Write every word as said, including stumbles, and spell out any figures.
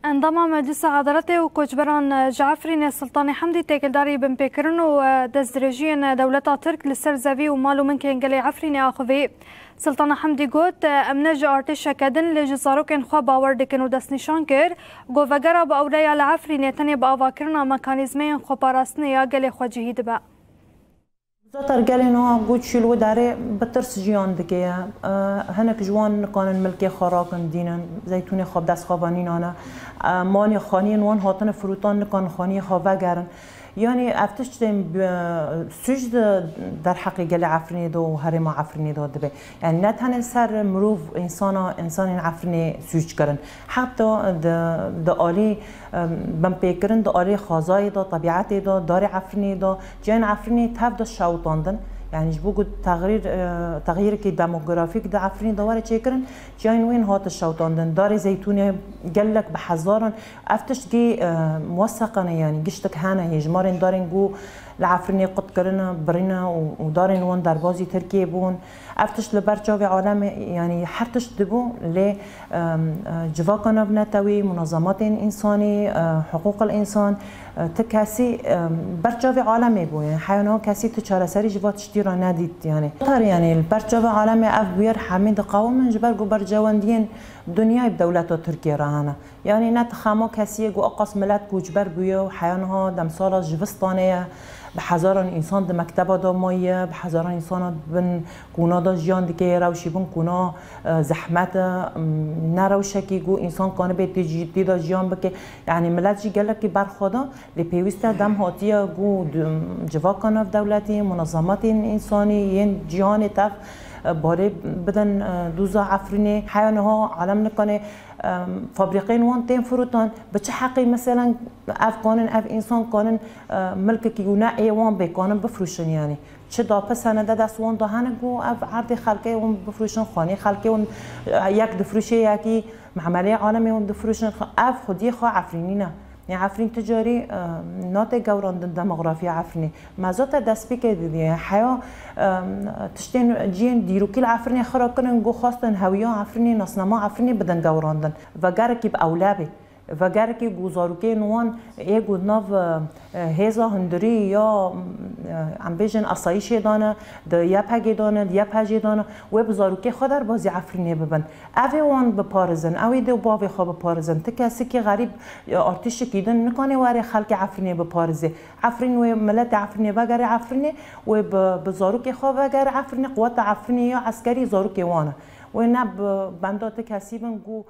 Endama Meclisa Edaletê û Koçberan ji Efrînê Siltanê Hemdî têkildarî binpêkirin û destdirêjiyên dewleta Tirk li ser zevî û mal û minkên gelê Efrînê axivî. Siltana Hemdî got, em ne ji artêşeke din, lê ji zarokên xwe bawer dikin û destnîşan kir, ku vegera bi ewleya li Efrînê tenê bi avakirina mekanîzmeyên xweparastinê ya gelê xwe cihî dibe. Zater gelê niha ku çû li wê derê bi tirs jiyan dike ye. E, hinek ji wan nikanin milkê xwe rakin dînin, zeytûnê xwe bi dest xwe ve nînane. E, malê xaniyên wan hatine firotan, nikanin xaniyê xwe vegerin. Yanî ev tişt tên bi, sûc di derheqê gelê Efrînê de û herêma Efrînê de dibe. Yanî ne tenê ser mirov, însana, însanên Efrînê sûc kirin. Heta di, di alî, em, binpêkirin, di alî xwezayê de, tebîetê de, darê Efrînê de, ciyayên Efrînê tev de şewitandin. Yanî ji bo ku texrîr, e, texyîrekî demografîk di Efrînê de were çêkirin, ciyayên wê hate şewitandin. Darê zeytûnê gelek bi hezaran, ev tişt gê, e, muweseqan e, yanî giştek hene, hêjmarên darên ku li Efrînê qut kirine, birîne û, û darên wan derbazî Tirkiyê bûn. Ev tişt li ber çavê alemê, yanî her tişt dibû, lê, em, e, civaka navnetewî, munazematên însanî, e, hiqûqil însan, e, ti kesî, em, ber çavê alemê bû. Yanî heya niha kesî ti çareserî ji va tiştî re nedît, yanî. Tar, yanî li ber çavê alemê ev bûyer hemî diqewimin, ji ber ku berjewendiyên dinyayê bi dewleta Tirkiyê re hene. Yanî ne ti xema kesî ye ku eqas milet koçber bûye û heya niha demsala jivistanê ye. Bi hezaran însan di mekteba de maye, bi hezaran însana di bin kûna de jiyan dike, yê rewşî bin kûna, e, zehmet e, m, ne rewşekî ku însan kanibe tê jî, tê de jiyan bike. Yanî milet jî gelekî berxwe da, lê pêwîst e dem hatiye ku du-, civaka navdewletî, munazematên însanî yên cîhanê tev, e, barê bidin, e, doza Efrînê. Heya niha alem nikane, em, fabrîqên wan tên firotan. Bi çi heqî, meselen, ev kanin, ev însan kanin, e, milkekî ku ne ê wan bê, kanin bifroşin, yanî? Çi dape senede dest wan de hene ku ev erdê xelkê wan bifroşin, xanê xelkê wan, e, yek difroşê yekî, memelê alemê wan difroşin? Ev xwediyê xwe Efrînî ne. Yanî Efrîn ti carî, e, nate gewrandin demografiya Efrînê. Me zaten destpêkê didî. Heya, em, tiştên ciyên dîrokî li Efrînê xira kirin, ku xwestin hewiya Efrînê, nasnama Efrînê bidin gewrandin. Vegerekî bi ewle bê. Vegerekî ku zarokên wan ê ku di nav, e, hêza hundirî ya, e, em bêjin asayîşê de ne, di Y P G'ê de ne, di Y P J'ê de ne, wê bi zarokê xwe derbazî Efrînê bibin. Ev ê wan biparizin, ew ê dê û bavê xwe biparizin. Ti kesikî xerîb, e, artîşikî din nikane were xelkê Efrînê biparizê. Efrîn wê miletê Efrînê vegere Efrînê, wê bi, bi zarokê xwe vegere Efrînê, quweta Efrînê ya eskerî zarokê wan e. Wê ne bi benda ti kesî bin ku